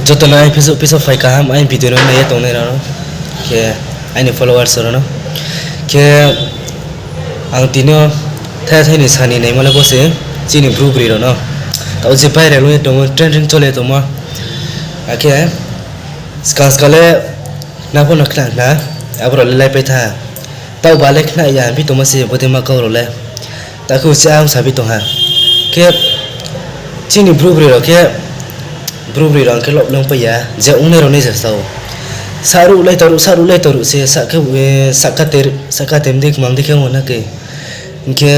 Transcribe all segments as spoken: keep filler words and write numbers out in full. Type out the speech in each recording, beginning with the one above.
Joto no aini Facebook page wo phai kaham, aini video no nai ye tongnai rao no, khe aini followers rao no. Khe ang tini yo thai thai ni sani naimo le bo se chini Bru broi rao no. Taoh je viral ong ye tongmo, trending chole tongmo. Akhe skang skang le nang pho no khna khna, abo rao le lai pai tha. Taoh ba le khna ya phi tongma se bodei ma kau rao le. Takhu se ang sa phi tong ha. Khe chini Bru broi rao khe, Bru broi rao khe lob lung pai ya, je ongnai rao ni je sao. Saruh lai taruh, saruh lai taruh se, sa khe, eh, sahka ter, sahka tem di kmang di khe ong na khe. Hing khe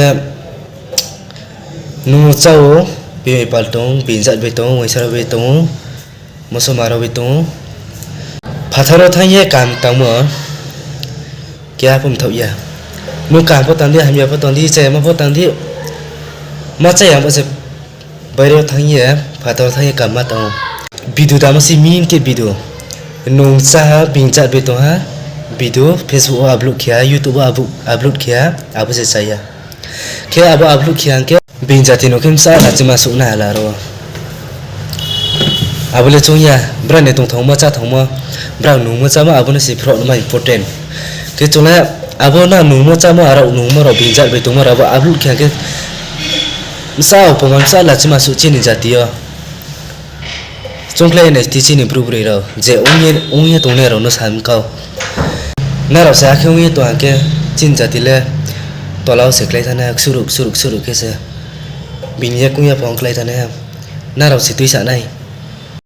nung chá ou, bini pal tong, bini jat bai tong, uaingsa rao bai tong, mosoma rao bai tong. Phathar wo thanng ye kam tangmo, keha pho mthaoh ya. Nung kam pho tang di, hamya pho tang di, chayama pho tang di. Ma chaya bo se baire wo thanng ye, phathar wo thanng ye kam ma tang ou. Video damo se main khe video. Nung chá ha, bini jat bai tong ha, video Facebook wo upload khe ha, YouTube wo upload khe ha, abo se chaya. Khe abo upload khe ha khe bini jati no khe bsa lachima suh nai hala ro. Abo le choung ya, brao ni tongthaomo, cháthangmo, brao nungmo chámo, abo no se phroh nma important. Khe chung le abo nang nungmo chámo, aro nungmo rao bini jat bai tongmo rao abo upload khe ha khe bsa opoman, bsa lachima suh chini jati yo. Choungkhlai nai di chini Bru broi rao, je ong ye, ong ye tongnai rao no sa kau. Nrao se akhe ong ye tong ha khe chini jati le tola wo se klái thanng nai, ksuruh, ksuruh, ksuruh khe se. Bini yakoung yaphang klái thanng nai ha. Nrao se tuisa nai.